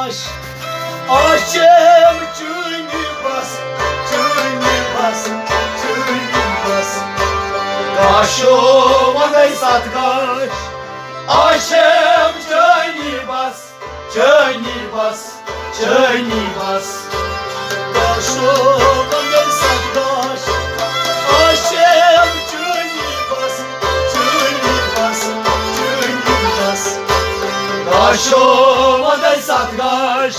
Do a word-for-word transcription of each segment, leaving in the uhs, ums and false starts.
آشم چٲنی بس، چٲنی بس، چٲنی بس۔ گاشو وندے ستھ گاش۔ آشم چٲنی بس، چٲنی بس، چٲنی بس۔ گاشو وندے ستھ گاش۔ آشم چٲنی بس، چٲنی بس، چٲنی بس۔ گاشو وندے ستھ گاش۔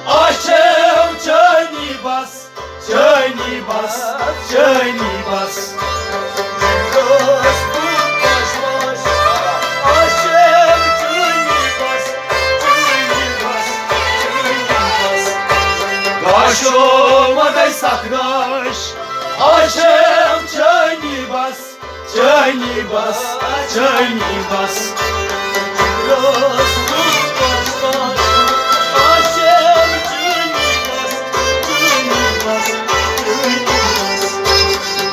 آشم چٲنی بس، چٲنی بس، چٲنی بس۔ آشم چٲنی بس، چٲنی بس، چٲنی بس۔ گاشو وندے ستھ گاش۔ آشم چٲنی بس، چٲنی بس، چٲنی بس۔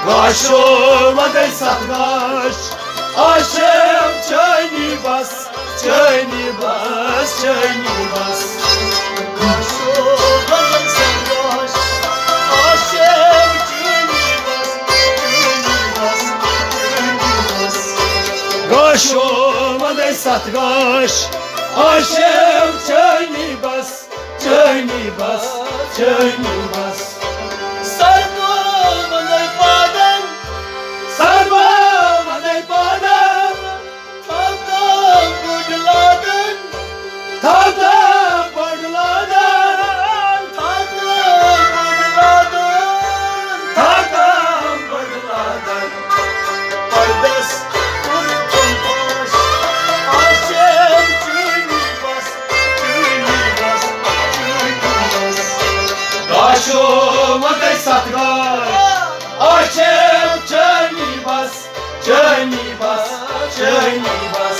گاشو وندے ستھ گاش۔ آشم چٲنی بس، چٲنی بس، چٲنی بس۔ گاشو وندے ستھ گاش۔ آشم چٲنی بس، چٲنی بس، چٲنی بس۔ سربو وندے پادن، سربو وندے پادن۔ تھاو تھاو بٔڑ لادن۔ تھاو تھاو بٔڑ لادن۔ تھاو تھاو بٔڑ لادن۔ تھاو تھاو بٔڑ لادن۔ پردس کوٚرُتھ پاش۔ آشم چٲنی بس، چٲنی بس، چٲنی بس۔ گاشو وندے ستھ گاش۔ آشم چٲنی بس، چٲنی بس، چٲنی بس۔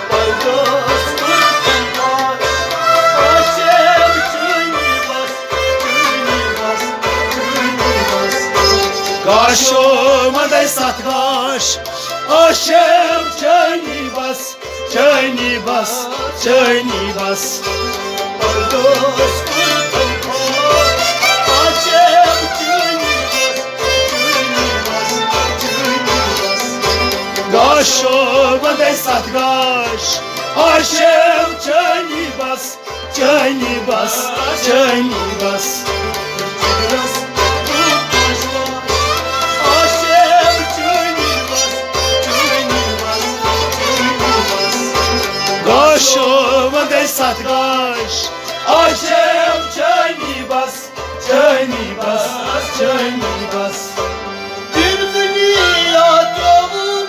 پردس کوٚرُتھ پاش۔ آشم چٲنی بس، چٲنی بس، چٲنی بس۔ گاشو وندے ستھ گاش۔ آشم چٲنی بس، چٲنی بس، چٲنی بس۔ پردس کوٚرُتھ پاش۔ آشم چٲنی بس، چٲنی بس، چٲنی بس۔ گاشو وندے ستھ گاش۔ آشم چٲنی بس، چٲنی بس، چٲنی بس۔ گاشو وندے ستھ گاش۔ آشم چٲنی بس، چٲنی بس، چٲنی بس۔ دِل دُنیا ترٛووُم،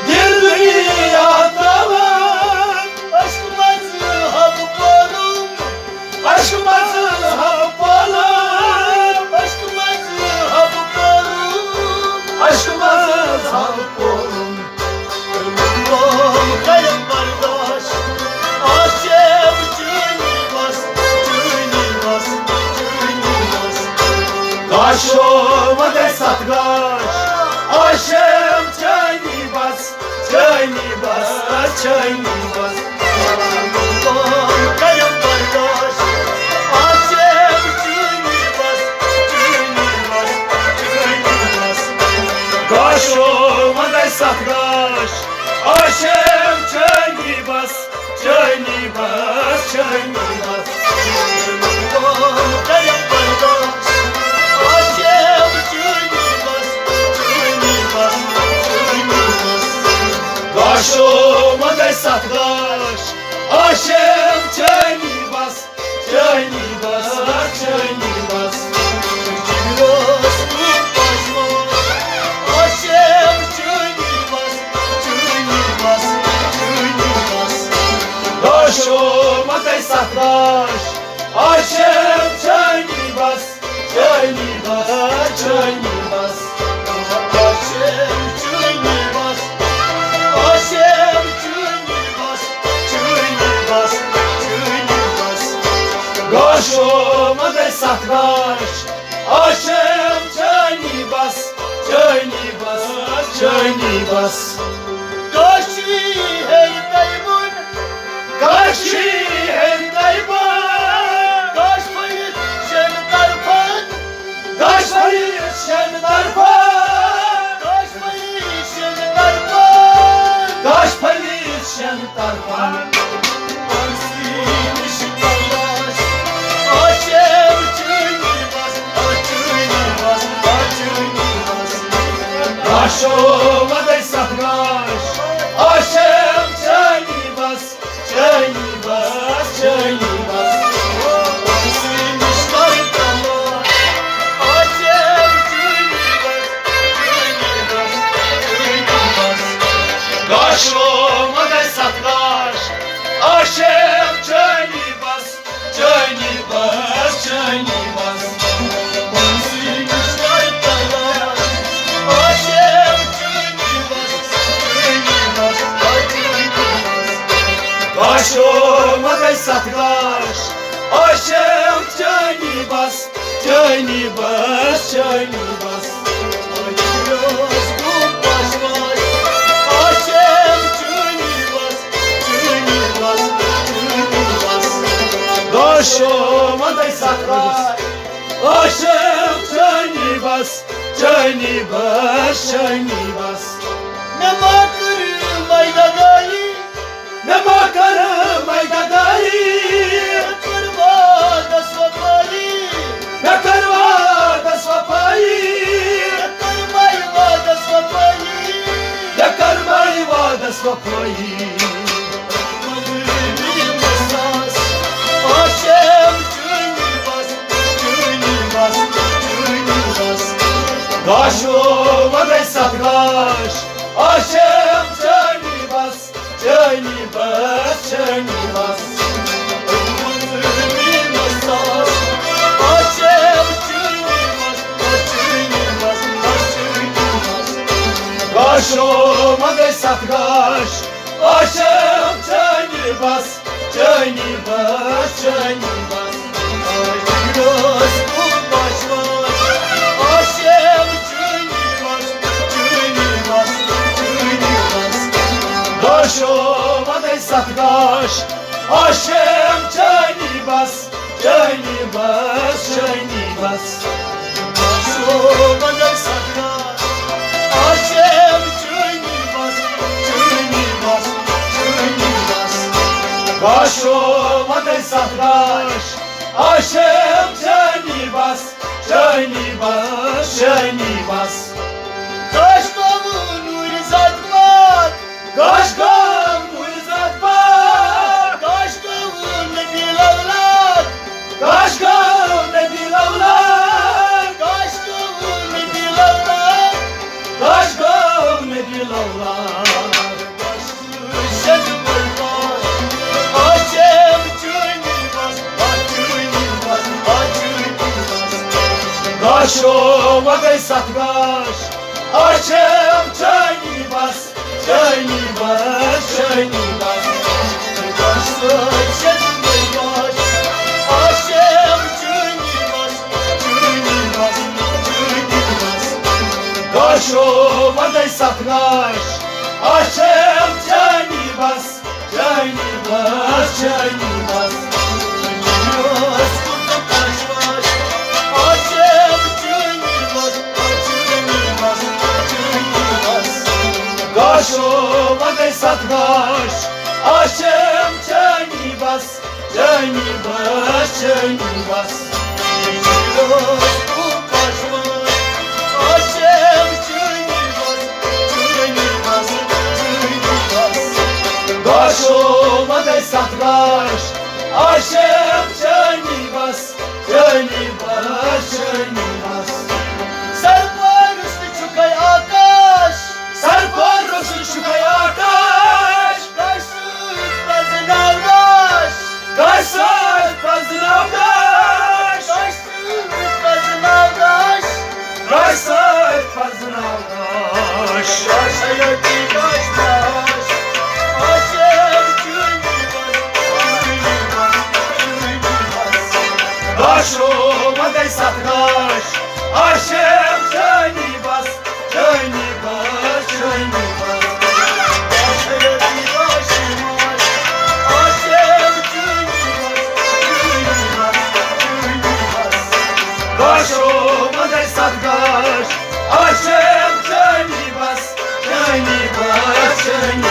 دِل دُنیا ترٛووُم۔ عشق منٛز حب پورُم، عشق منٛز حب پورُم۔ عشق منٛز حب پورُم، عشق منٛز حب پورُم۔ کرم برداشت، آشم چٲنی بس، چٲنی بس، چٲنی بس۔ گاشو وندے ستھ گاش۔ آشم چٲنی بس، چٲنی بس، چٲنی بس۔ کرم برداشت، آشم چٲنی بس، چٲنی بس، چٲنی بس۔ گاشو وندے ستھ گاش۔ آشم چٲنی بس، چٲنی بس، چٲنی بس۔ گاشو وندے ستھ گاش۔ آشم چٲنی بس، چٲنی بس، چٲنی بس۔ آشم چٲنی بس، چٲنی بس، چٲنی بس۔ گاشو وندے ستھ گاش۔ آشم چٲنی بس، چٲنی بس، چٲنی بس۔ آشم چٲنی بس، آشم چٲنی بس، چٲنی بس، چٲنی بس۔ گاشو وندے ستھ گاش۔ آشم چٲنی بس، چٲنی بس، چٲنی بس۔ کاشی ہے تیمن، کاشی ہے تیمن۔ گاش، آشم چٲنی بس، چٲنی بس، چٲنی بس۔ آشم چٲنی بس، چٲنی بس، چٲنی بس۔ گاشو مدے ستھ گاش، آشم چٲنی بس، چٲنی بس، چٲنی بس۔ مےٚ ما کٔر میدگٲری، مےٚ ما کٔر میدگٲری۔ مےٚ کٔر وعدس وفٲیی۔ مےٚ کٔر وعدس وفٲیی۔ مےٚ کٔر مَے وعدس وفٲیی۔ مےٚ کٔر مَے وعدس وفٲیی۔ آشم چٲنی بس، چٲنی بس، چٲنی بس۔ گاشو وَدَے ستھ گاش، آشم چٲنی بس۔ چٲنی بس، چٲنی بس۔ آشم چٲنی بس، چٲنی بس، چٲنی بس۔ گاشو وَدَے ستھ گاش، آشم چٲنی بس، چٲنی بس، چٲنی بس۔ گاشو وَدَے ستھ گاش، آشم چٲنی بس، چٲنی بس، چٲنی بس۔ گاشو وَدَے ستھ گاش، آشم چٲنی بس، چٲنی بس، چٲنی بس۔ گاشو وَدَے ستھ گاش، آشم چٲنی بس، چٲنی بس، چٲنی بس۔ گاش گوٚو نوٗرِ ذات پاک۔ گاش گوٚو نوٗرِ ذات پاک۔ گاش گوٚو نبی لولاک۔ گاش گوٚو نبی لولاک۔ گاش گوٚو نبی لولاک۔ گاش گوٚو نبی لولاک۔ گاشو وَدَے ستھ گاش، آشم چٲنی بس، چٲنی بس، چٲنی بس۔ آشم چٲنی بس، چٲنی بس، چٲنی بس۔ گاشو وَدَے ستھ گاش، آشم چٲنی بس، چٲنی بس، چٲنی بس۔ گاشو وَدَے ستھ گاش، آشم چٲنی بس، چٲنی بس، چٲنی بس۔ گاشو وَدَے ستھ گاش، آشم چٲنی بس، چٲنی بس، چٲنی بس۔ سرپرست چھُکھے آکاش۔ سرپرست چھُکھے آکاش۔ گاشہِ سۭتۍ پرٛزناو گاش۔ گاشہِ سۭتۍ پرٛزناو گاش۔ گاشہِ سۭتۍ پرٛزناو گاش۔ گاشہِ سۭتۍ پرٛزناو گاش۔ گاش حیٲتی گاش لاش۔ آشم چٲنی بس، چٲنی بس، چٲنی بس۔ گاشو وَدَے ستھ گاش، آشم چٲنی بس، چٲنی بس، چٲنی بس۔ گاشو وَدَے ستھ گاش، آشم چٲنی بس، چٲنی بس، چٲنی